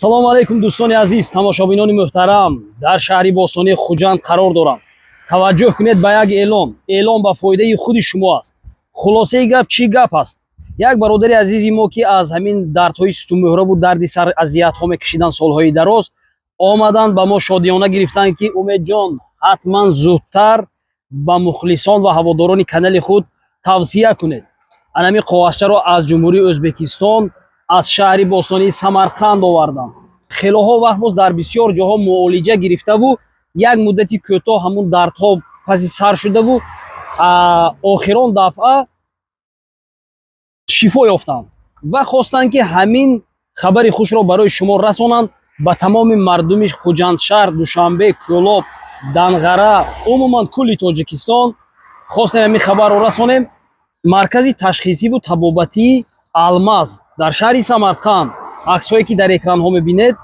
Ассалому алайкум, дӯстони азиз, тамошобинони муҳтарам. Дар шаҳри бостонии Хуҷанд қарор дорам. Таваҷҷӯҳ кунед ба як эълон. Эълон ба фоидаи худи шумо аст. Хулосаи гап, чӣ гап аст? Як бародари азизи мо, ки аз ҳамин дардҳои сутунмуҳраву дарди сар азиятҳо мекашиданд солҳои дароз, омаданд, ба мо шодиёна гирифтанд, ки Умедҷон, ҳатман зудтар ба мухлисон ва ҳаводорони канали худ тавсия кунед. Анами қоғазчаро аз Ҷумҳурии Ӯзбекистон, аз шаҳри бостонии Самарқанд овардам. Хелоҳо вақт боз дар бисёр ҷоҳо муолиҷа гирифтаву як муддати кӯтоҳ ҳамун дардҳо паси сар шудаву охирон дафъа шифо ёфтанд ва хостанд, ки ҳамин хабари хушро барои шумо расонанд, ба тамоми мардуми Хуҷандшаҳр, Душанбе, Кӯлоб, Данғара, умуман кулли Тоҷикистон. Хостем ҳамин хабарро расонем. Маркази ташхисиву табобатии Алмаз дар шаҳри Самарқанд, аксҳое ки дар экранҳо мебинед,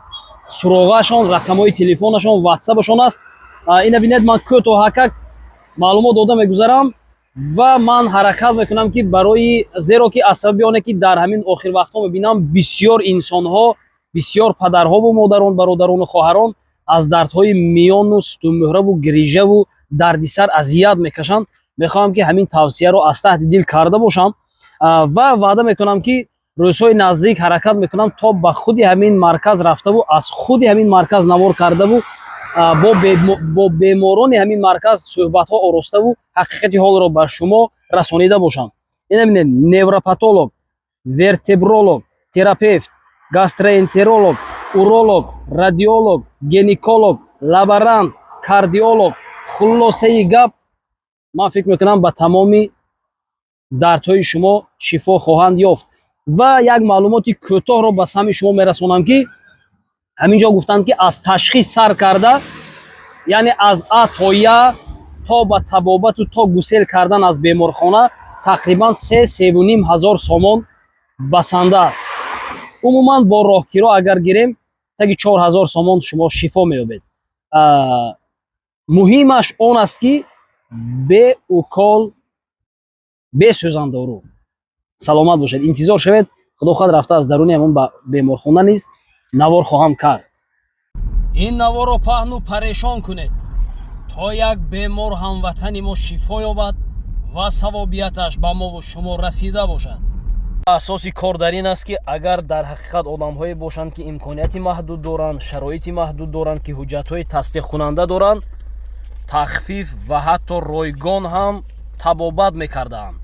суроғаашон, рақамҳои телефонашон, ватсапашон аст. Ина бинед, ман кӯтоҳакак маълумот дода мегузарам ва ман ҳаракат мекунам, ки барои, зеро ки аз сабаби оне ки дар ҳамин охир вақтҳо мебинам, бисёр инсонҳо, бисёр падарҳову модарон, бародарону хоҳарон аз дардҳои миёну сутунмуҳраву грижаву дарди сар азият мекашанд. Мехоҳам, ки ҳамин тавсияро аз таҳти дил карда бошам ва ваъда мекунам, ки рӯзҳои наздик ҳаракат мекунам, то ба худи ҳамин марказ рафтаву аз худи ҳамин марказ навор кардаву бо беморони ҳамин марказ суҳбатҳо ороставу ҳақиқати ҳолро ба шумо расонида бошам. Ина бинед: невропатолог, вертебролог, терапевт, гастроэнтеролог, уролог, радиолог, гинеколог, лаборант, кардиолог. Хулосаи гап, ман фикр мекунам, ба тамоми дардҳои шумо шифо хоҳанд ёфт. Ва як маълумоти кӯтоҳро ба самъи шумо мерасонам, ки ҳамин ҷо гуфтанд, ки аз ташхис сар карда, яъне аз А то Я, то ба табобату то гусел кардан аз беморхона тақрибан 3-3,5 ҳазор сомон басанда аст. Умуман бо роҳкиро агар гирем, таги 4000 сомон шумо шифо меёбед. Муҳимаш он аст, ки бе укол, бе сӯзандору. Саломат бошед, интизор шавед. Худо хоҳад, рафта аз даруни ҳамон ба беморхона низ навор хоҳам кард. Ин наворро паҳну парешон кунед, то як бемор ҳамватани мо шифо ёбад ва савобияташ ба мову шумо расида бошад. Асоси кор дар ин аст, ки агар дар ҳақиқат одамҳое бошанд, ки имконияти маҳдуд доранд, шароити маҳдуд доранд, ки ҳуҷҷатҳои тасдиқкунанда доранд, тахфиф ва ҳатто ройгон ҳам табобат мекардаанд.